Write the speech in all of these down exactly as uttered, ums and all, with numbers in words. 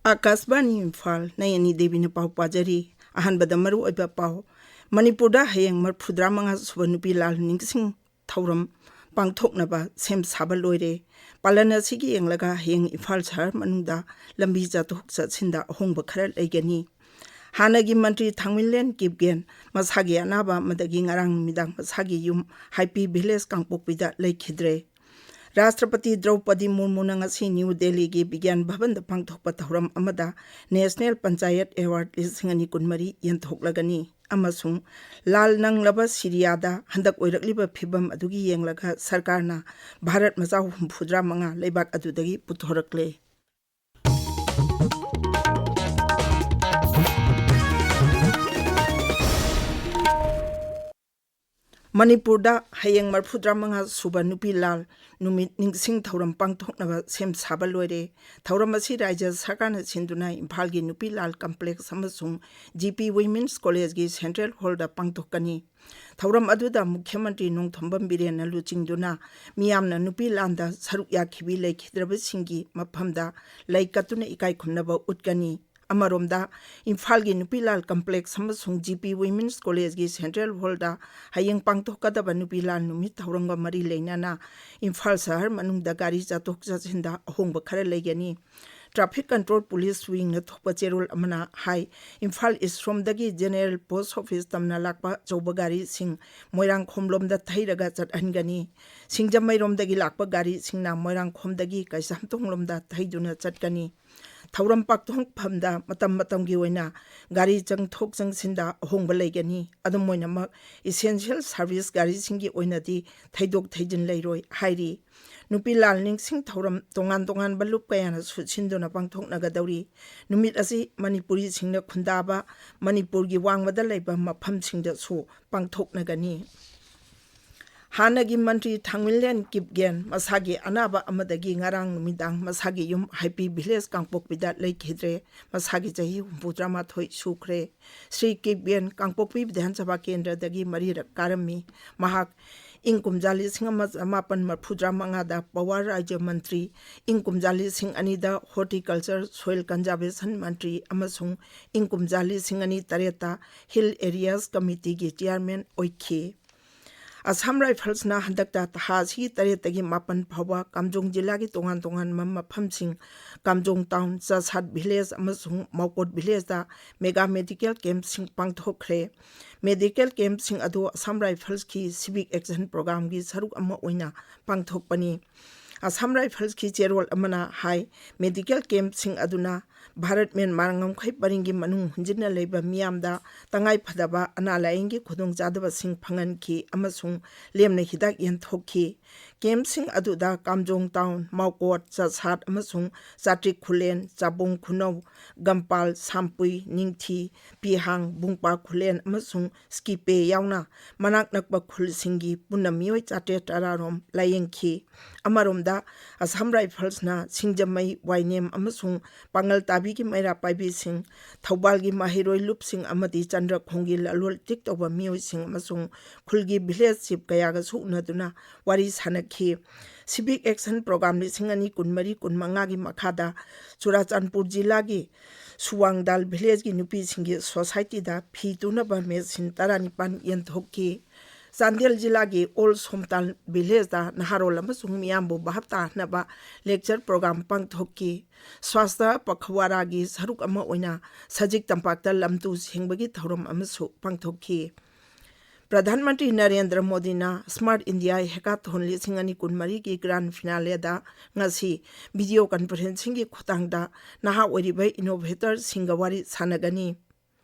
ꯑꯀꯥꯁꯕꯥꯅꯤ ꯏꯝꯐꯥꯜ, ꯅꯌꯅꯤ ꯗꯦꯕꯤꯅ ꯄꯥꯎ ꯄꯥꯖꯔꯤ꯫ ꯑꯍꯥꯟꯕꯗ ꯃꯔꯨꯑꯣꯏꯕ ꯄꯥꯎ꯫ ꯃꯅꯤꯄꯨꯔꯗ ꯍꯌꯦꯡ ꯃꯔꯤꯐꯨꯇꯔꯥ ꯃꯉꯥ ꯁꯨꯕ ꯅꯨꯄꯤ ꯂꯥꯜ ꯅꯤꯡꯁꯤꯡ ꯊꯧꯔꯝ ꯄꯥꯡꯊꯣꯛꯅꯕ ꯁꯦꯝ ꯁꯥꯕ ꯂꯣꯏꯔꯦ꯫ ꯄꯥꯂꯟ ꯑꯁꯤꯒꯤ ꯌꯦꯡꯂꯒ ꯍꯌꯦꯡ ꯏꯝꯐꯥꯜ ꯁꯍꯔ ꯃꯅꯨꯡꯗ ꯂꯝꯕꯤ ꯆꯠꯊꯣꯛ ꯆꯠꯁꯤꯟꯗ ꯑꯍꯣꯡꯕ ꯈꯔ ꯂꯩꯒꯅꯤ꯫ ꯍꯥꯟꯅꯒꯤ ꯃꯟꯇ꯭ꯔꯤ ꯊꯥꯡꯃꯤꯟꯂꯦꯟ ꯀꯤꯞꯒꯦꯟ ꯃꯁꯥꯒꯤ ꯑꯅꯥꯕ ꯑꯃꯗꯒꯤ ꯉꯔꯥꯡ ꯅꯨꯃꯤꯗꯥꯡ ꯃꯁꯥꯒꯤ ꯌꯨꯝ ꯍꯥꯏꯄꯤ ꯚꯤꯂꯦꯖ ꯀꯥꯡꯄꯣꯛꯄꯤꯗ ꯂꯩꯈꯤꯗ꯭ꯔꯦ꯫ ꯔꯥꯁꯇ꯭ꯔꯄꯇꯤ ꯗ꯭ꯔꯧꯄꯗꯤ ꯃꯨꯔꯃꯨꯅ ꯉꯁꯤ ꯅ꯭ꯌꯨ ꯗꯦꯜꯂꯤꯒꯤ ꯕꯤꯒ꯭ꯌꯥꯟ ꯚꯕꯟꯗ ꯄꯥꯡꯊꯣꯛꯄ ꯊꯧꯔꯝ ꯑꯃꯗ ꯅꯦꯁꯅꯦꯜ ꯄꯟꯆꯥꯌꯠ ꯑꯦꯋꯥꯔꯗ ꯂꯤꯁꯤꯡ ꯑꯅꯤ ꯀꯨꯟꯃꯔꯤ ꯌꯦꯟꯊꯣꯛꯂꯒꯅꯤ꯫ ꯑꯃꯁꯨꯡ ꯂꯥꯜ ꯅꯪꯂꯕ ꯁꯤꯔꯤꯌꯥꯗ ꯍꯟꯗꯛ ꯑꯣꯏꯔꯛꯂꯤꯕ ꯐꯤꯚꯝ ꯑꯗꯨꯒꯤ ꯌꯦꯡꯂꯒ ꯁꯔꯀꯥꯔꯅ ꯚꯥꯔꯠ ꯃꯆꯥ ꯍꯨꯝꯐꯨꯇꯔꯥ ꯃꯉꯥ ꯂꯩꯕꯥꯛ ꯑꯗꯨꯗꯒꯤ ꯄꯨꯊꯣꯔꯛꯂꯦ꯫ ꯃꯅꯤꯄꯨꯔꯗ ꯍꯌꯦꯡ ꯃꯔꯤꯐꯨꯇꯔꯥ ꯃꯉꯥ ꯁꯨꯕ ꯅꯨꯄꯤ ꯂꯥꯜ ꯅꯨꯃꯤꯠ ꯅꯤꯡꯁꯤꯡ ꯊꯧꯔꯝ ꯄꯥꯡꯊꯣꯛꯅꯕ ꯁꯦꯝ ꯁꯥꯕ ꯂꯣꯏꯔꯦ꯫ ꯊꯧꯔꯝ ꯑꯁꯤ ꯔꯥꯖ꯭ꯌ ꯁꯔꯀꯥꯔꯅ ꯁꯤꯟꯗꯨꯅ ꯏꯝꯐꯥꯜꯒꯤ ꯅꯨꯄꯤ ꯂꯥꯜ ꯀꯝꯄ꯭ꯂꯦꯛꯁ ꯑꯃꯁꯨꯡ ꯖꯤ ꯄꯤ ꯋꯤꯃꯦꯟꯁ ꯀꯣꯂꯦꯖꯀꯤ ꯁꯦꯟꯇ꯭ꯔꯦꯜ ꯍꯣꯜꯗ ꯄꯥꯡꯊꯣꯛꯀꯅꯤ꯫ ꯊꯧꯔꯝ ꯑꯗꯨꯗ ꯃꯨꯈ꯭ꯌ ꯃꯟꯇ꯭ꯔꯤ ꯅꯣꯡꯊꯣꯝꯕꯝ ꯕꯤꯔꯦꯟꯅ ꯂꯨꯆꯤꯡꯗꯨꯅ ꯃꯤꯌꯥꯝꯅ ꯅꯨꯄꯤ ꯂꯥꯟꯗ ꯁꯔꯨꯛ ꯌꯥꯈꯤꯕꯤ ꯂꯩꯈꯤꯗ꯭ꯔꯕꯁꯤꯡꯒꯤ ꯃꯐꯝꯗ ꯂꯩ ꯀꯠꯇꯨꯅ ꯏꯀꯥꯏ ꯈꯨꯝꯅꯕ ꯎꯠꯀꯅꯤ꯫ ꯑꯃꯔꯣꯝꯗ, ꯏꯝꯐꯥꯜꯒꯤ ꯅꯨꯄꯤ ꯂꯥꯜ ꯀꯝꯄ꯭ꯂꯦꯛꯁ ꯑꯃꯁꯨꯡ ꯖꯤ ꯄꯤ ꯋꯤꯃꯦꯟꯁ ꯀꯣꯂꯦꯖꯀꯤ ꯁꯦꯟꯇ꯭ꯔꯦꯜ ꯍꯣꯜꯗ ꯍꯌꯦꯡ ꯄꯥꯡꯊꯣꯛꯀꯗꯕ ꯅꯨꯄꯤ ꯂꯥꯜ ꯅꯨꯃꯤꯠ ꯊꯧꯔꯝꯒ ꯃꯔꯤ ꯂꯩꯅꯅ ꯏꯝꯐꯥꯜ ꯁꯍꯔ ꯃꯅꯨꯡꯗ ꯒꯥꯔꯤ ꯆꯠꯊꯣꯛ ꯆꯠꯁꯤꯟꯗ ꯑꯍꯣꯡꯕ ꯈꯔ ꯂꯩꯒꯅꯤ꯫ ꯇ꯭ꯔꯥꯐꯤꯛ ꯀꯟꯇ꯭ꯔꯣꯜ ꯄꯨꯂꯤꯁ ꯋꯤꯡꯅ ꯊꯣꯛꯄ ꯆꯦꯔꯣꯜ ꯑꯃꯅ ꯍꯥꯏ, ꯏꯝꯐꯥꯜ ꯏꯁ ꯔꯣꯝꯗꯒꯤ ꯖꯦꯅꯦꯔꯦꯜ ꯄꯣꯁ ꯑꯣꯐꯤꯁ ꯇꯝꯅ ꯂꯥꯛꯄ ꯑꯆꯧꯕ ꯒꯥꯔꯤꯁꯤꯡ ꯃꯣꯏꯔꯥꯡꯈꯣꯝꯂꯣꯝꯗ ꯊꯩꯔꯒ ꯆꯠꯍꯟꯒꯅꯤ꯫ ꯁꯤꯡꯖꯃꯩꯔꯣꯝꯗꯒꯤ ꯂꯥꯛꯄ ꯒꯥꯔꯤꯁꯤꯡꯅ ꯃꯣꯏꯔꯥꯡꯈꯣꯝꯗꯒꯤ ꯀꯩꯁꯥꯝꯊꯣꯡꯂꯣꯝꯗ ꯊꯩꯗꯨꯅ ꯆꯠꯀꯅꯤ꯫ ꯊꯧꯔꯝ ꯄꯥꯡꯊꯣꯛꯐꯝꯗ ꯃꯇꯝ ꯃꯇꯝꯒꯤ ꯑꯣꯏꯅ ꯒꯥꯔꯤ ꯆꯪꯊꯣꯛ ꯆꯪꯁꯤꯟꯗ ꯑꯍꯣꯡꯕ ꯂꯩꯒꯅꯤ꯫ ꯑꯗꯨꯝ ꯑꯣꯏꯅꯃꯛ, ꯏꯁꯦꯟꯁꯤꯌꯦꯜ ꯁꯥꯔꯚꯤꯁ ꯒꯥꯔꯤꯁꯤꯡꯒꯤ ꯑꯣꯏꯅꯗꯤ ꯊꯩꯗꯣꯛ ꯊꯩꯖꯤꯟ ꯂꯩꯔꯣꯏ ꯍꯥꯏꯔꯤ꯫ ꯅꯨꯄꯤ ꯂꯥꯜ ꯅꯤꯡꯁꯤꯡ ꯊꯧꯔꯝ ꯇꯣꯉꯥꯟ ꯇꯣꯉꯥꯟꯕ ꯂꯨꯞ ꯀꯌꯥꯅ ꯁꯨꯠꯁꯤꯟꯗꯨꯅ ꯄꯥꯡꯊꯣꯛꯅꯒꯗꯧꯔꯤ꯫ ꯅꯨꯃꯤꯠ ꯑꯁꯤ ꯃꯅꯤꯄꯨꯔꯤꯁꯤꯡꯅ ꯈꯨꯟꯗꯥꯕ ꯃꯅꯤꯄꯨꯔꯒꯤ ꯋꯥꯡꯃꯗ ꯂꯩꯕ ꯃꯐꯝꯁꯤꯡꯗꯁꯨ ꯄꯥꯡꯊꯣꯛꯅꯒꯅꯤ꯫ ꯍꯥꯟꯅꯒꯤ ꯃꯟꯇ꯭ꯔꯤ ꯊꯥꯡꯃꯤꯜꯂꯦꯟ ꯀꯤꯞꯒꯦꯟ ꯃꯁꯥꯒꯤ ꯑꯅꯥꯕ ꯑꯃꯗꯒꯤ ꯉꯔꯥꯡ ꯅꯨꯃꯤꯗꯥꯡ ꯃꯁꯥꯒꯤ ꯌꯨꯝ ꯍꯥꯏꯄꯤ ꯚꯤꯂꯦꯖ ꯀꯥꯡꯄꯣꯛꯄꯤꯗ ꯂꯩꯈꯤꯗ꯭ꯔꯦ꯫ ꯃꯁꯥꯒꯤ ꯆꯍꯤ ꯍꯨꯝꯐꯨꯇꯔꯥꯃꯥꯊꯣꯏ ꯁꯨꯈ꯭ꯔꯦ꯫ ꯁ꯭ꯔꯤ ꯀꯤꯞꯒꯦꯟ ꯀꯥꯡꯄꯣꯛꯄꯤ ꯕꯤꯙꯥꯟ ꯁꯚꯥ ꯀꯦꯟꯗ꯭ꯔꯗꯒꯤ ꯃꯔꯤꯔꯛ ꯀꯥꯔꯝꯃꯤ꯫ ꯃꯍꯥꯛ ꯏꯪ ꯀꯨꯝꯖꯥ ꯂꯤꯁꯤꯡ ꯑꯃ ꯆꯃꯥꯄꯟ ꯃꯔꯤꯐꯨꯇꯔꯥ ꯃꯉꯥꯗ ꯄꯋꯥꯔ ꯔꯥꯖ꯭ꯌ ꯃꯟꯇ꯭ꯔꯤ, ꯏꯪ ꯀꯨꯝꯖꯥ ꯂꯤꯁꯤꯡ ꯑꯅꯤꯗ ꯍꯣꯔꯇꯤꯀꯜꯆꯔ ꯁꯣꯏꯜ ꯀꯟꯖꯥꯔꯕꯦꯁꯟ ꯃꯟꯇ꯭ꯔꯤ ꯑꯃꯁꯨꯡ ꯏꯪ ꯀꯨꯝꯖꯥ ꯂꯤꯁꯤꯡ ꯑꯅꯤ ꯇꯔꯦꯠꯇ ꯍꯤꯜ ꯑꯦꯔꯤꯌꯥꯁ ꯀꯃꯤꯇꯤꯒꯤ ꯆꯤꯌꯥꯔꯃꯦꯟ ꯑꯣꯏꯈꯤ꯫ ꯑꯁꯥꯝ ꯔꯥꯏꯐꯜꯁꯅ ꯍꯟꯗꯛꯇ ꯊꯥ ꯑꯁꯤꯒꯤ ꯇꯔꯦꯠꯇꯒꯤ ꯃꯥꯄꯟ ꯐꯥꯎꯕ ꯀꯥꯝꯖꯣꯡ ꯖꯤꯂꯥꯒꯤ ꯇꯣꯉꯥꯟ ꯇꯣꯉꯥꯟꯕ ꯃꯐꯝꯁꯤꯡ, ꯀꯥꯝꯖꯣꯡ ꯇꯥꯎꯟ, ꯆꯥꯁꯥꯠ ꯚꯤꯂꯦꯖ ꯑꯃꯁꯨꯡ ꯃꯥꯎꯀꯣꯠ ꯚꯤꯂꯦꯖꯇ ꯃꯦꯒꯥ ꯃꯦꯗꯤꯀꯦꯜ ꯀꯦꯝꯞꯁꯤꯡ ꯄꯥꯡꯊꯣꯛꯈ꯭ꯔꯦ꯫ ꯃꯦꯗꯤꯀꯦꯜ ꯀꯦꯝꯞꯁꯤꯡ ꯑꯗꯨ ꯑꯁꯥꯝ ꯔꯥꯏꯐꯜꯁꯀꯤ ꯁꯤꯚꯤꯛ ꯑꯦꯛꯁꯟ ꯄ꯭ꯔꯣꯒ꯭ꯔꯥꯝꯒꯤ ꯁꯔꯨꯛ ꯑꯃ ꯑꯣꯏꯅ ꯄꯥꯡꯊꯣꯛꯄꯅꯤ꯫ ꯑꯁꯥꯝ ꯔꯥꯏꯐꯜꯁꯀꯤ ꯆꯦꯔꯣꯜ ꯑꯃꯅ ꯍꯥꯏ, ꯃꯦꯗꯤꯀꯦꯜ ꯀꯦꯝꯞꯁꯤꯡ ꯑꯗꯨꯅ ꯚꯥꯔꯠ ꯃ꯭ꯌꯥꯟꯃꯥꯔ ꯉꯝꯈꯩ ꯄꯔꯤꯡꯒꯤ ꯃꯅꯨꯡ ꯍꯨꯟꯖꯤꯟꯅ ꯂꯩꯕ ꯃꯤꯌꯥꯝꯗ ꯇꯉꯥꯏ ꯐꯗꯕ ꯑꯅꯥ ꯂꯥꯌꯦꯡꯒꯤ ꯈꯨꯗꯣꯡꯆꯥꯗꯕꯁꯤꯡ ꯐꯪꯍꯟꯈꯤ ꯑꯃꯁꯨꯡ ꯂꯦꯝꯅ ꯍꯤꯗꯥꯛ ꯌꯦꯟꯊꯣꯛꯈꯤ꯫ ꯀꯦꯝꯞꯁꯤꯡ ꯑꯗꯨꯗ ꯀꯥꯝꯖꯣꯡ ꯇꯥꯎꯟ, ꯃꯥꯎꯀꯣꯠ, ꯆꯥꯁꯥꯠ ꯑꯃꯁꯨꯡ ꯆꯥꯇ꯭ꯔꯤꯛ ꯈꯨꯂꯦꯟ, ꯆꯥꯕꯣꯡ ꯈꯨꯅꯧ, ꯒꯝꯄꯥꯜ, ꯁꯥꯝꯄꯨꯏ, ꯅꯤꯡꯊꯤ, ꯄꯤꯍꯥꯡ, ꯕꯨꯡꯄꯥ ꯈꯨꯂꯦꯟ ꯑꯃꯁꯨꯡ ꯁ꯭ꯀꯤꯄꯦ ꯌꯥꯎꯅ ꯃꯅꯥꯛ ꯅꯛꯄ ꯈꯨꯜꯁꯤꯡꯒꯤ ꯄꯨꯟꯅ ꯃꯤꯑꯣꯏ ꯆꯥꯇ꯭ꯔꯦꯠ ꯇꯔꯥꯔꯣꯝ ꯂꯥꯌꯦꯡꯈꯤ꯫ ꯑꯃꯔꯣꯝꯗ, ꯑꯁꯥꯝ ꯔꯥꯏꯐꯜꯁꯅ ꯁꯤꯡꯖꯃꯩ, ꯋꯥꯏꯅꯦꯝ ꯑꯃꯁꯨꯡ ꯄꯥꯉꯜ ꯇꯥꯕꯤꯒꯤ ꯃꯩꯔꯥ ꯄꯥꯏꯕꯤꯁꯤꯡ, ꯊꯧꯕꯥꯜꯒꯤ ꯃꯍꯩꯔꯣꯏ ꯂꯨꯞꯁꯤꯡ ꯑꯃꯗꯤ ꯆꯟꯗ꯭ꯔꯈꯣꯡꯒꯤ ꯂꯂꯣꯜ ꯏꯇꯤꯛ ꯇꯧꯕ ꯃꯤꯑꯣꯏꯁꯤꯡ ꯑꯃꯁꯨꯡ ꯈꯨꯜꯒꯤ ꯚꯤꯂꯦꯖ ꯆꯤꯞ ꯀꯌꯥꯒꯁꯨ ꯎꯅꯗꯨꯅ ꯋꯥꯔꯤ ꯁꯥꯅꯈꯤ꯫ ꯁꯤꯚꯤꯛ ꯑꯦꯛꯁꯟ ꯄ꯭ꯔꯣꯒ꯭ꯔꯥꯝ ꯂꯤꯁꯤꯡ ꯑꯅꯤ ꯀꯨꯟꯃꯔꯤ ꯀꯨꯟꯃꯉꯥꯒꯤ ꯃꯈꯥꯗ ꯆꯨꯔꯥꯆꯥꯟꯄꯨꯔ ꯖꯤꯂꯥꯒꯤ ꯁꯨꯋꯥꯡꯗꯥꯜ ꯚꯤꯂꯦꯖꯀꯤ ꯅꯨꯄꯤꯁꯤꯡꯒꯤ ꯁꯣꯁꯥꯏꯇꯤꯗ ꯐꯤ ꯇꯨꯅꯕ ꯃꯦꯆꯤꯟ ꯇꯔꯥꯅꯤꯄꯥꯟ ꯌꯦꯟꯊꯣꯛꯈꯤ꯫ ꯆꯥꯟꯗꯦꯜ ꯖꯤꯂꯥꯒꯤ ꯑꯣꯜ ꯁꯣꯝꯇꯥꯜ ꯚꯤꯂꯦꯖꯇ ꯅꯍꯥꯔꯣꯜ ꯑꯃꯁꯨꯡ ꯃꯤꯌꯥꯝꯕꯨ ꯚꯥꯞ ꯇꯥꯍꯟꯅꯕ ꯂꯦꯛꯆꯔ ꯄ꯭ꯔꯣꯒ꯭ꯔꯥꯝ ꯄꯥꯡꯊꯣꯛꯈꯤ꯫ ꯁ꯭ꯋꯥꯁꯊ ꯄꯈꯋꯥꯔꯥꯒꯤ ꯁꯔꯨꯛ ꯑꯃ ꯑꯣꯏꯅ ꯁꯖꯤꯛ ꯇꯝꯄꯥꯛꯇ ꯂꯝꯇꯨ ꯁꯦꯡꯕꯒꯤ ꯊꯧꯔꯝ ꯑꯃꯁꯨ ꯄꯥꯡꯊꯣꯛꯈꯤ꯫ ꯄ꯭ꯔꯙꯥꯟ ꯃꯟꯇ꯭ꯔꯤ ꯅꯔꯦꯟꯗ꯭ꯔ ꯃꯣꯗꯤꯅ ꯁ꯭ꯃꯥꯔꯠ ꯏꯟꯗꯤꯌꯥ ꯍꯦꯀꯥꯊꯣꯟ ꯂꯤꯁꯤꯡ ꯑꯅꯤ ꯀꯨꯟꯃꯔꯤꯒꯤ ꯒ꯭ꯔꯥꯟ ꯐꯤꯅꯥꯂꯦꯗ ꯉꯁꯤ ꯚꯤꯗꯤꯑꯣ ꯀꯟꯐꯔꯦꯟꯁꯤꯡꯒꯤ ꯈꯨꯠꯊꯥꯡꯗ ꯅꯍꯥ ꯑꯣꯏꯔꯤꯕ ꯏꯅꯣꯚꯦꯇꯔꯁꯤꯡꯒ ꯋꯥꯔꯤ ꯁꯥꯟꯅꯒꯅꯤ꯫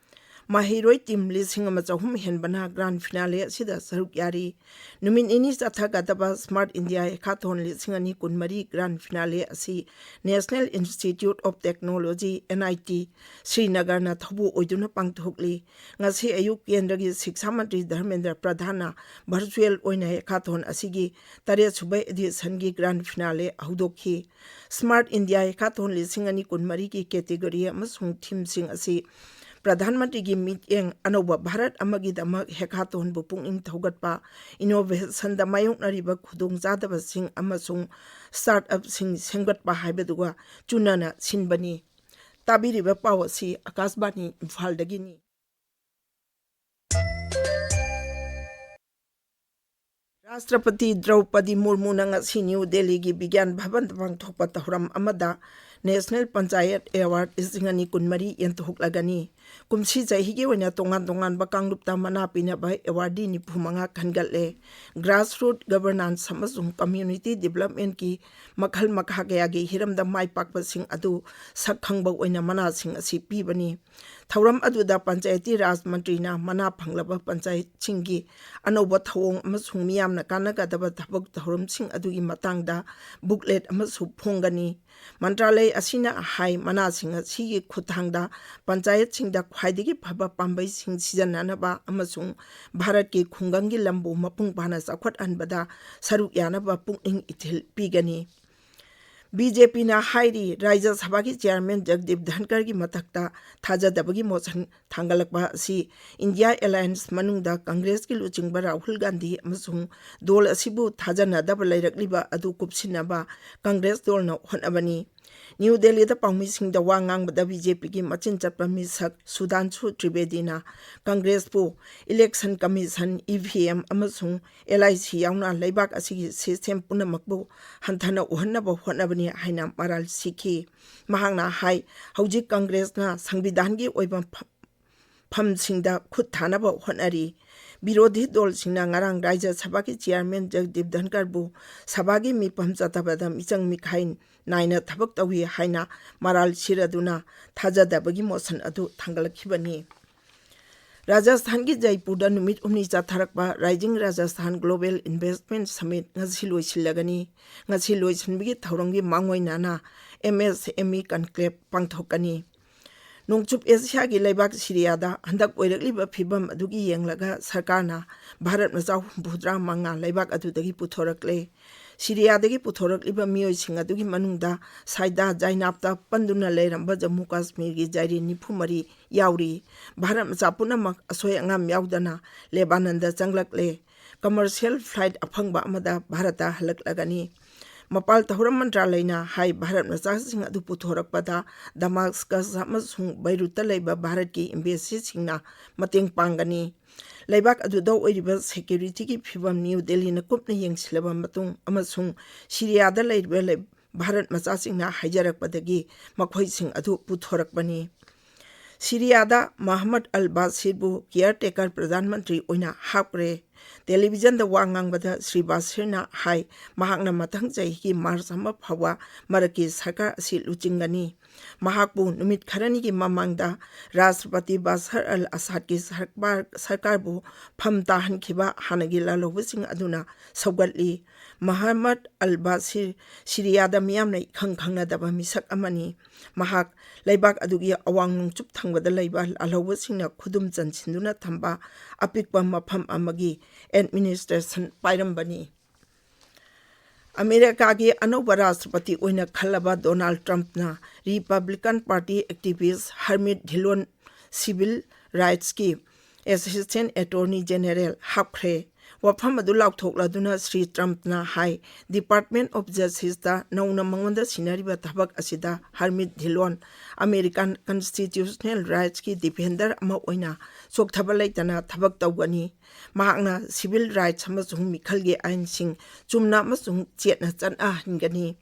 ꯃꯍꯩꯔꯣꯏ ꯇꯤꯝ ꯂꯤꯁꯤꯡ ꯑꯃ ꯆꯍꯨꯝ ꯍꯦꯟꯕꯅ ꯒ꯭ꯔꯥꯟ ꯐꯤꯅꯥꯂꯦ ꯑꯁꯤꯗ ꯁꯔꯨꯛ ꯌꯥꯔꯤ꯫ ꯅꯨꯃꯤꯠ ꯅꯤꯅꯤ ꯆꯠꯊꯒꯗꯕ ꯁ꯭ꯃꯥꯔꯠ ꯏꯟꯗꯤꯌꯥ ꯍꯦꯀꯥꯊꯣꯟ ꯂꯤꯁꯤꯡ ꯑꯅꯤ ꯀꯨꯟꯃꯔꯤ ꯒ꯭ꯔꯥꯟ ꯐꯤꯅꯥꯂꯦ ꯑꯁꯤ National Institute of Technology, NIT, ꯁ꯭ꯔꯤꯅꯒꯔꯅ ꯊꯧꯕꯨ ꯑꯣꯏꯗꯨꯅ ꯄꯥꯡꯊꯣꯛꯂꯤ꯫ ꯉꯁꯤ ꯑꯌꯨꯛ ꯀꯦꯟꯗ꯭ꯔꯒꯤ ꯁꯤꯛꯁꯥ ꯃꯟꯇ꯭ꯔꯤ ꯙꯔꯃꯦꯟꯗ꯭ꯔ ꯄ꯭ꯔꯙꯥꯟꯅ ꯚꯔꯆꯨꯑꯦꯜ ꯑꯣꯏꯅ ꯍꯦꯀꯥꯊꯣꯟ ꯑꯁꯤꯒꯤ ꯇꯔꯦꯠ ꯁꯨꯕ ꯑꯦꯗꯤꯁꯟꯒꯤ ꯒ꯭ꯔꯥꯟ ꯐꯤꯅꯥꯂꯦ ꯍꯧꯗꯣꯛꯈꯤ꯫ ꯁ꯭ꯃꯥꯔꯠ ꯏꯟꯗꯤꯌꯥ ꯍꯦꯀꯥꯊꯣꯟ ꯂꯤꯁꯤꯡ ꯑꯅꯤ ꯀꯨꯟꯃꯔꯤꯒꯤ ꯀꯦꯇꯦꯒꯣꯔꯤ ꯑꯃꯁꯨꯡ ꯊꯤꯝꯁꯤꯡ ꯑꯁꯤ ꯄ꯭ꯔꯙꯥꯟ ꯃꯟꯇ꯭ꯔꯤꯒꯤ ꯃꯤꯠꯌꯦꯡ, ꯑꯅꯧꯕ ꯚꯥꯔꯠ ꯑꯃꯒꯤꯗꯃꯛ ꯍꯦꯀꯥꯊꯣꯟꯕꯨ ꯄꯨꯛꯅꯤꯡ ꯊꯧꯒꯠꯄ, ꯏꯅꯣꯚꯦꯁꯟꯗ ꯃꯥꯌꯣꯛꯅꯔꯤꯕ ꯈꯨꯗꯣꯡꯆꯥꯗꯕꯁꯤꯡ ꯑꯃꯁꯨꯡ ꯁ꯭ꯇꯥꯔꯠ ꯑꯞꯁꯤꯡ ꯁꯦꯝꯒꯠꯄ ꯍꯥꯏꯕꯗꯨꯒ ꯆꯨꯅꯅ ꯁꯤꯟꯕꯅꯤ꯫ ꯇꯥꯕꯤꯔꯤꯕ ꯄꯥꯎ ꯑꯁꯤ ꯑꯀꯥꯁꯕꯥꯅꯤ ꯏꯝꯐꯥꯜꯗꯒꯤꯅꯤ꯫ ꯔꯥꯁꯇ꯭ꯔꯄꯇꯤ ꯗ꯭ꯔꯧꯄꯗꯤ ꯃꯨꯔꯃꯨꯅ ꯉꯁꯤ ꯅ꯭ꯌꯨ ꯗꯦꯜꯂꯤꯒꯤ ꯕꯤꯒ꯭ꯌꯥꯟ ꯚꯕꯟꯗ ꯄꯥꯡꯊꯣꯛꯄ ꯊꯧꯔꯝ ꯑꯃꯗ ꯅꯦꯁꯅꯦꯜ ꯄꯟꯆꯥꯌꯠ ꯑꯦꯋꯥꯔꯗ ꯂꯤꯁꯤꯡ ꯑꯅꯤ ꯀꯨꯟꯃꯔꯤ ꯌꯦꯟꯊꯣꯛꯂꯒꯅꯤ꯫ ꯀꯨꯝꯁꯤ ꯆꯍꯤꯒꯤ ꯑꯣꯏꯅ ꯇꯣꯉꯥꯟ ꯇꯣꯉꯥꯟꯕ ꯀꯥꯡꯂꯨꯞꯇ ꯃꯅꯥ ꯄꯤꯅꯕ ꯑꯦꯋꯥꯔꯗꯤ ꯅꯤꯐꯨ ꯃꯉꯥ ꯈꯟꯒꯠꯂꯦ꯫ ꯒ꯭ꯔꯥꯁꯔꯨꯠ ꯒꯕꯔꯅꯥꯟꯁ ꯑꯃꯁꯨꯡ ꯀꯝꯃ꯭ꯌꯨꯅꯤꯇꯤ ꯗꯤꯕꯂꯞꯃꯦꯟꯠꯀꯤ ꯃꯈꯜ ꯃꯈꯥ ꯀꯌꯥꯒꯤ ꯍꯤꯔꯝꯗ ꯃꯥꯏ ꯄꯥꯛꯄꯁꯤꯡ ꯑꯗꯨ ꯁꯛ ꯈꯪꯕ ꯑꯣꯏꯅ ꯃꯅꯥꯁꯤꯡ ꯑꯁꯤ ꯄꯤꯕꯅꯤ꯫ ꯊꯧꯔꯝ ꯑꯗꯨꯗ ꯄꯟꯆꯥꯌꯇꯤ ꯔꯥꯖ ꯃꯟꯇ꯭ꯔꯤꯅ ꯃꯅꯥ ꯐꯪꯂꯕ ꯄꯟꯆꯥꯌꯠꯁꯤꯡꯒꯤ ꯑꯅꯧꯕ ꯊꯧꯑꯣꯡ ꯑꯃꯁꯨꯡ ꯃꯤꯌꯥꯝꯅ ꯀꯥꯟꯅꯒꯗꯕ ꯊꯕꯛ ꯊꯧꯔꯝꯁꯤꯡ ꯑꯗꯨꯒꯤ ꯃꯇꯥꯡꯗ ꯕꯨꯛꯂꯦꯠ ꯑꯃꯁꯨ ꯐꯣꯡꯒꯅꯤ꯫ ꯃꯟꯇ꯭ꯔꯥꯂꯌ ꯑꯁꯤꯅ ꯍꯥꯏ, ꯃꯅꯥꯁꯤꯡ ꯑꯁꯤꯒꯤ ꯈꯨꯠꯊꯥꯡꯗ ꯄꯟꯆꯥꯌꯠꯁꯤꯡꯗ ꯈ꯭ꯋꯥꯏꯗꯒꯤ ꯐꯕ ꯄꯥꯝꯕꯩꯁꯤꯡ ꯁꯤꯖꯤꯟꯅꯅꯕ ꯑꯃꯁꯨꯡ ꯚꯥꯔꯠꯀꯤ ꯈꯨꯡꯒꯪꯒꯤ ꯂꯝꯕꯨ ꯃꯄꯨꯡ ꯐꯥꯅ ꯆꯥꯎꯈꯠꯍꯟꯕꯗ ꯁꯔꯨꯛ ꯌꯥꯅꯕ ꯄꯨꯛꯅꯤꯡ ꯏꯊꯤꯜ ꯄꯤꯒꯅꯤ꯫ ꯕꯤꯖꯦꯄꯤꯅ ꯍꯥꯏꯔꯤ, ꯔꯥꯖ꯭ꯌ ꯁꯚꯥꯒꯤ ꯆꯤꯌꯥꯔꯃꯦꯟ ꯖꯒꯗꯤꯞ ꯙꯟꯀꯔꯒꯤ ꯃꯊꯛꯇ ꯊꯥꯖꯗꯕꯒꯤ ꯃꯣꯁꯟ ꯊꯥꯡꯒꯠꯂꯛꯄ ꯑꯁꯤ ꯏꯟꯗꯤꯌꯥ ꯑꯦꯂꯥꯌꯟꯁ ꯃꯅꯨꯡꯗ ꯀꯪꯒ꯭ꯔꯦꯁꯀꯤ ꯂꯨꯆꯤꯡꯕ ꯔꯥꯍꯨꯜ ꯒꯥꯟꯙꯤ ꯑꯃꯁꯨꯡ ꯗꯣꯜ ꯑꯁꯤꯕꯨ ꯊꯥꯖꯅꯗꯕ ꯂꯩꯔꯛꯂꯤꯕ ꯑꯗꯨ ꯀꯨꯞꯁꯤꯟꯅꯕ ꯀꯪꯒ꯭ꯔꯦꯁ ꯗꯣꯜꯅ ꯍꯣꯠꯅꯕꯅꯤ꯫ ꯅ꯭ꯌꯨ ꯗꯦꯜꯂꯤꯗ ꯄꯥꯎꯃꯤꯁꯤꯡꯗ ꯋꯥ ꯉꯥꯡꯕꯗ ꯕꯤꯖꯦꯄꯤꯒꯤ ꯃꯆꯤꯟ ꯆꯠꯄ ꯃꯤꯁꯛ ꯁꯨꯙꯥꯟꯁꯨ ꯇ꯭ꯔꯤꯕꯦꯗꯤꯅ ꯀꯪꯒ꯭ꯔꯦꯁꯄꯨ election commission, E V M ꯑꯃꯁꯨꯡ ꯑꯦꯜ ꯑꯥꯏ ꯁꯤ ꯌꯥꯎꯅ ꯂꯩꯕꯥꯛ ꯑꯁꯤꯒꯤ ꯁꯤꯁꯇꯦꯝ ꯄꯨꯝꯅꯃꯛꯄꯨ ꯍꯟꯊꯅ ꯎꯍꯟꯅꯕ ꯍꯣꯠꯅꯕꯅꯤ ꯍꯥꯏꯅ ꯃꯔꯥꯜ ꯁꯤꯈꯤ꯫ ꯃꯍꯥꯛꯅ ꯍꯥꯏ, ꯍꯧꯖꯤꯛ ꯀꯪꯒ꯭ꯔꯦꯁꯅ ꯁꯪꯕꯤꯙꯥꯟꯒꯤ ꯑꯣꯏꯕ ꯐ-, ꯐꯝꯁꯤꯡꯗ ꯈꯨꯠ ꯊꯥꯅꯕ ꯍꯣꯠꯅꯔꯤ꯫ ꯕꯤꯔꯣꯙꯤ ꯗꯣꯜꯁꯤꯡꯅ ꯉꯔꯥꯡ ꯔꯥꯖ꯭ꯌ ꯁꯚꯥꯒꯤ ꯆꯤꯌꯥꯔꯃꯦꯟ ꯖꯒꯗꯤꯞ ꯙꯟꯀꯔꯕꯨ ꯁꯚꯥꯒꯤ ꯃꯤꯐꯝ ꯆꯠꯇꯕꯗ ꯃꯤꯆꯪ ꯃꯤꯈꯥꯏ ꯅꯥꯏꯅ ꯊꯕꯛ ꯇꯧꯏ ꯍꯥꯏꯅ ꯃꯔꯥꯜ ꯁꯤꯔꯗꯨꯅ ꯊꯥꯖꯗꯕꯒꯤ ꯃꯣꯁꯟ ꯑꯗꯨ ꯊꯥꯡꯒꯠꯂꯛꯈꯤꯕꯅꯤ꯫ ꯔꯥꯖꯁꯊꯥꯟꯒꯤ ꯖꯩꯄꯨꯔꯗ ꯅꯨꯃꯤꯠ ꯍꯨꯝꯅꯤ ꯆꯠꯊꯔꯛꯄ Rising Rajasthan Global Investment Summit ꯉꯁꯤ ꯂꯣꯏꯁꯤꯜꯂꯒꯅꯤ꯫ ꯉꯁꯤ ꯂꯣꯏꯁꯤꯟꯕꯒꯤ ꯊꯧꯔꯝꯒꯤ ꯃꯥꯡꯑꯣꯏꯅꯅ MSME Conclave ꯄꯥꯡꯊꯣꯛꯀꯅꯤ꯫ ꯅꯣꯡꯆꯨꯞ ꯑꯦꯁꯤꯌꯥꯒꯤ ꯂꯩꯕꯥꯛ ꯁꯤꯔꯤꯌꯥꯗ ꯍꯟꯗꯛ ꯑꯣꯏꯔꯛꯂꯤꯕ ꯐꯤꯚꯝ ꯑꯗꯨꯒꯤ ꯌꯦꯡꯂꯒ ꯁꯔꯀꯥꯔꯅ ꯚꯥꯔꯠ ꯃꯆꯥ ꯍꯨꯝꯐꯨꯇꯔꯥ ꯃꯉꯥ ꯂꯩꯕꯥꯛ ꯑꯗꯨꯗꯒꯤ ꯄꯨꯊꯣꯔꯛꯂꯦ꯫ ꯁꯤꯔꯤꯌꯥꯗꯒꯤ ꯄꯨꯊꯣꯔꯛꯂꯤꯕ ꯃꯤꯑꯣꯏꯁꯤꯡ ꯑꯗꯨꯒꯤ ꯃꯅꯨꯡꯗ ꯁꯥꯏꯗꯥ ꯖꯥꯏꯅꯥꯞꯇ ꯄꯟꯗꯨꯅ ꯂꯩꯔꯝꯕ ꯖꯝꯃꯨ ꯀꯥꯁꯃꯤꯔꯒꯤ ꯖꯥꯏꯔꯤ ꯅꯤꯐꯨ ꯃꯔꯤ ꯌꯥꯎꯔꯤ꯫ ꯚꯥꯔꯠ ꯃꯆꯥ ꯄꯨꯝꯅꯃꯛ ꯑꯁꯣꯏ ꯑꯉꯥꯝ ꯌꯥꯎꯗꯅ ꯂꯦꯕꯥꯅꯟꯗ ꯆꯪꯂꯛꯂꯦ꯫ Commercial flight ꯑꯐꯪꯕ ꯑꯃꯗ ꯚꯥꯔꯠꯇ ꯍꯜꯂꯛꯂꯒꯅꯤ꯫ ꯃꯄꯥꯜ ꯊꯧꯔꯝ ꯃꯟꯇ꯭ꯔꯥꯂꯌꯅ ꯍꯥꯏ, ꯚꯥꯔꯠ ꯃꯆꯥꯁꯤꯡ ꯑꯗꯨ ꯄꯨꯊꯣꯔꯛꯄꯗ ꯗꯃꯥꯁꯀꯁ ꯑꯃꯁꯨꯡ ꯕꯩꯔꯨꯠꯇ ꯂꯩꯕ ꯚꯥꯔꯠꯀꯤ embassy ꯁꯤꯡꯅ ꯃꯇꯦꯡ ꯄꯥꯡꯒꯅꯤ꯫ ꯂꯩꯕꯥꯛ ꯑꯗꯨꯗ ꯑꯣꯏꯔꯤꯕ security ꯒꯤ ꯐꯤꯚꯝ ꯅ꯭ꯌꯨ ꯗꯦꯜꯂꯤꯅ ꯀꯨꯞꯅ ꯌꯦꯡꯁꯤꯜꯂꯕ ꯃꯇꯨꯡ ꯑꯃꯁꯨꯡ ꯁꯤꯔꯤꯌꯥꯗ ꯂꯩꯔꯤꯕ ꯂꯩ-, ꯚꯥꯔꯠ ꯃꯆꯥꯁꯤꯡꯅ ꯍꯥꯏꯖꯔꯛꯄꯗꯒꯤ ꯃꯈꯣꯏꯁꯤꯡ ꯑꯗꯨ ꯄꯨꯊꯣꯔꯛꯄꯅꯤ꯫ ꯁꯤꯔꯤꯌꯥꯗ ꯃꯍꯝꯃꯗ ꯑꯜ ꯕꯥꯁꯤꯔꯕꯨ caretaker ꯄ꯭ꯔꯙꯥꯟ ꯃꯟꯇ꯭ꯔꯤ ꯑꯣꯏꯅ ꯍꯥꯞꯈ꯭ꯔꯦ꯫ ꯇꯦꯂꯤꯚꯤꯖꯟꯗ ꯋꯥ ꯉꯥꯡꯕꯗ ꯁ꯭ꯔꯤ ꯕꯥꯁꯤꯔꯅ ꯍꯥꯏ, ꯃꯍꯥꯛꯅ ꯃꯊꯪ ꯆꯍꯤꯒꯤ ꯃꯥꯔꯆ ꯑꯃ ꯐꯥꯎꯕ ꯃꯔꯛꯀꯤ ꯁꯔꯀꯥꯔ ꯑꯁꯤ ꯂꯨꯆꯤꯡꯒꯅꯤ꯫ ꯃꯍꯥꯛꯄꯨ ꯅꯨꯃꯤꯠ ꯈꯔꯅꯤꯒꯤ ꯃꯃꯥꯡꯗ ꯔꯥꯁꯇ꯭ꯔꯄꯇꯤ ꯕꯥꯁꯔ ꯑꯜ ꯑꯁꯥꯗꯀꯤ ꯁꯔꯀꯥꯔ, ꯁꯔꯀꯥꯔꯕꯨ ꯐꯝ ꯇꯥꯍꯟꯈꯤꯕ ꯍꯥꯟꯅꯒꯤ ꯂꯥꯜꯍꯧꯕꯁꯤꯡ ꯑꯗꯨꯅ ꯁꯧꯒꯠꯂꯤ꯫ ꯃꯍꯝꯃꯗ ꯑꯜ ꯕꯥꯁꯤꯔ ꯁꯤꯔꯤꯌꯥꯗ ꯃꯤꯌꯥꯝꯅ ꯏꯈꯪ ꯈꯪꯅꯗꯕ ꯃꯤꯁꯛ ꯑꯃꯅꯤ꯫ ꯃꯍꯥꯛ ꯂꯩꯕꯥꯛ ꯑꯗꯨꯒꯤ ꯑꯋꯥꯡ ꯅꯣꯡꯆꯨꯞ ꯊꯪꯕꯗ ꯂꯩꯕ ꯂꯥꯜꯍꯧꯕꯁꯤꯡꯅ ꯈꯨꯗꯨꯝ ꯆꯟꯁꯤꯟꯗꯨꯅ ꯊꯝꯕ ꯑꯄꯤꯛꯄ ꯃꯐꯝ ꯑꯃꯒꯤ administration ꯄꯥꯏꯔꯝꯕꯅꯤ꯫ ꯑꯃꯦꯔꯤꯀꯥꯒꯤ ꯑꯅꯧꯕ ꯔꯥꯁꯇ꯭ꯔꯄꯇꯤ ꯑꯣꯏꯅ ꯈꯜꯂꯕ ꯗꯣꯅꯥꯜꯗ ꯇ꯭ꯔꯝꯞꯅ Republican Party activist Harmeet Dhillon civil rights ꯀꯤ Assistant Attorney General ꯍꯥꯞꯈ꯭ꯔꯦ꯫ ꯋꯥꯐꯝ ꯑꯗꯨ ꯂꯥꯎꯊꯣꯛꯂꯗꯨꯅ ꯁ꯭ꯔꯤ ꯇ꯭ꯔꯝꯞꯅ ꯍꯥꯏ, Department of Justice ꯇ ꯅꯧꯅ ꯃꯉꯣꯟꯗ ꯁꯤꯟꯅꯔꯤꯕ ꯊꯕꯛ ꯑꯁꯤꯗ ꯍꯔꯃꯤꯠ ꯙꯤꯂꯣꯟ American constitutional rights ꯀꯤ defender ꯑꯃ ꯑꯣꯏꯅ ꯆꯣꯛꯊꯕ ꯂꯩꯇꯅ ꯊꯕꯛ ꯇꯧꯒꯅꯤ꯫ ꯃꯍꯥꯛꯅ civil rights ꯑꯃꯁꯨꯡ ꯃꯤꯈꯜꯒꯤ ꯑꯥꯏꯟꯁꯤꯡ ꯆꯨꯝꯅ ꯑꯃꯁꯨꯡ ꯆꯦꯠꯅ ꯆꯠꯅꯍꯟꯒꯅꯤ꯫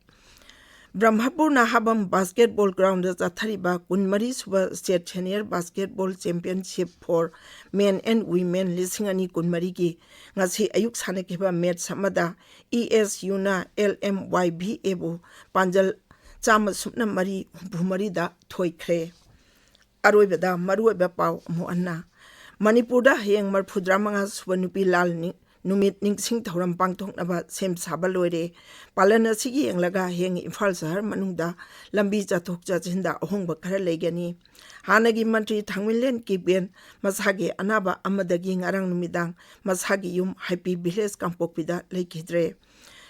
ꯕ꯭ꯔꯍꯃꯄꯨꯔ ꯅꯍꯥꯕꯝ basketball ground ꯗ ꯆꯠꯊꯔꯤꯕ ꯀꯨꯟꯃꯔꯤ ꯁꯨꯕ State Senior Basketball Championship for Men and Women ꯂꯤꯁꯤꯡ ꯑꯅꯤ ꯀꯨꯟꯃꯔꯤꯒꯤ ꯉꯁꯤ ꯑꯌꯨꯛ ꯁꯥꯟꯅꯈꯤꯕ match ꯑꯃꯗ E S U ꯅ L M Y V A ꯕꯨ ꯄꯥꯟꯖꯜ ꯆꯥꯝꯃ ꯁꯨꯞꯅ ꯃꯔꯤ, ꯍꯨꯝꯐꯨ ꯃꯔꯤꯗ ꯊꯣꯏꯈ꯭ꯔꯦ꯫ ꯑꯔꯣꯏꯕꯗ ꯃꯔꯨꯑꯣꯏꯕ ꯄꯥꯎ ꯑꯃꯨꯛ ꯍꯟꯅ꯫ ꯃꯅꯤꯄꯨꯔꯗ ꯍꯌꯦꯡ ꯃꯔꯤꯐꯨꯇꯔꯥꯃꯉꯥ ꯁꯨꯕ ꯅꯨꯄꯤ ꯂꯥꯜ ꯅꯤ-, ꯅꯨꯃꯤꯠ ꯅꯤꯡꯁꯤꯡ ꯊꯧꯔꯝ ꯄꯥꯡꯊꯣꯛꯅꯕ ꯁꯦꯝ ꯁꯥꯕ ꯂꯣꯏꯔꯦ꯫ ꯄꯥꯂꯟ ꯑꯁꯤꯒꯤ ꯌꯦꯡꯂꯒ ꯍꯌꯦꯡ ꯏꯝꯐꯥꯜ ꯁꯍꯔ ꯃꯅꯨꯡꯗ ꯂꯝꯕꯤ ꯆꯠꯊꯣꯛ ꯆꯠꯁꯤꯟꯗ ꯑꯍꯣꯡꯕ ꯈꯔ ꯂꯩꯒꯅꯤ꯫ ꯍꯥꯟꯅꯒꯤ ꯃꯟꯇ꯭ꯔꯤ ꯊꯥꯡꯃꯩꯂꯦꯟ ꯀꯤꯕꯦꯟ ꯃꯁꯥꯒꯤ ꯑꯅꯥꯕ ꯑꯃꯗꯒꯤ ꯉꯔꯥꯡ ꯅꯨꯃꯤꯗꯥꯡ ꯃꯁꯥꯒꯤ ꯌꯨꯝ ꯍꯥꯏꯄꯤ ꯚꯤꯂꯦꯖ ꯀꯥꯡꯄꯣꯛꯄꯤꯗ ꯂꯩꯈꯤꯗ꯭ꯔꯦ꯫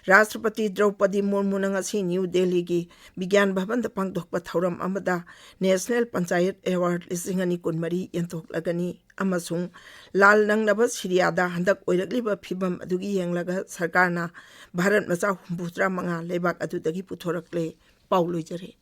ꯔꯥꯁꯇ꯭ꯔꯄꯇꯤ ꯗ꯭ꯔꯧꯄꯗꯤ ꯃꯨꯔꯃꯨꯅ ꯉꯁꯤ ꯅ꯭ꯌꯨ ꯗꯦꯜꯂꯤꯒꯤ ꯕꯤꯒ꯭ꯌꯥꯟ ꯚꯕꯟꯗ ꯄꯥꯡꯊꯣꯛꯄ ꯊꯧꯔꯝ ꯑꯃꯗ ꯅꯦꯁꯅꯦꯜ ꯄꯟꯆꯥꯌꯠ ꯑꯦꯋꯥꯔꯗ ꯂꯤꯁꯤꯡ ꯑꯅꯤ ꯀꯨꯟꯃꯔꯤ ꯌꯦꯟꯊꯣꯛꯂꯒꯅꯤ ꯑꯃꯁꯨꯡ ꯂꯥꯜ ꯅꯪꯂꯕ ꯁꯤꯔꯤꯌꯥꯗ ꯍꯟꯗꯛ ꯑꯣꯏꯔꯛꯂꯤꯕ ꯐꯤꯚꯝ ꯑꯗꯨꯒꯤ ꯌꯦꯡꯂꯒ ꯁꯔꯀꯥꯔꯅ ꯚꯥꯔꯠ ꯃꯆꯥ ꯍꯨꯝꯐꯨꯇꯔꯥ ꯃꯉꯥ ꯂꯩꯕꯥꯛ ꯑꯗꯨꯗꯒꯤ ꯄꯨꯊꯣꯔꯛꯂꯦ꯫ ꯄꯥꯎ ꯂꯣꯏꯖꯔꯦ꯫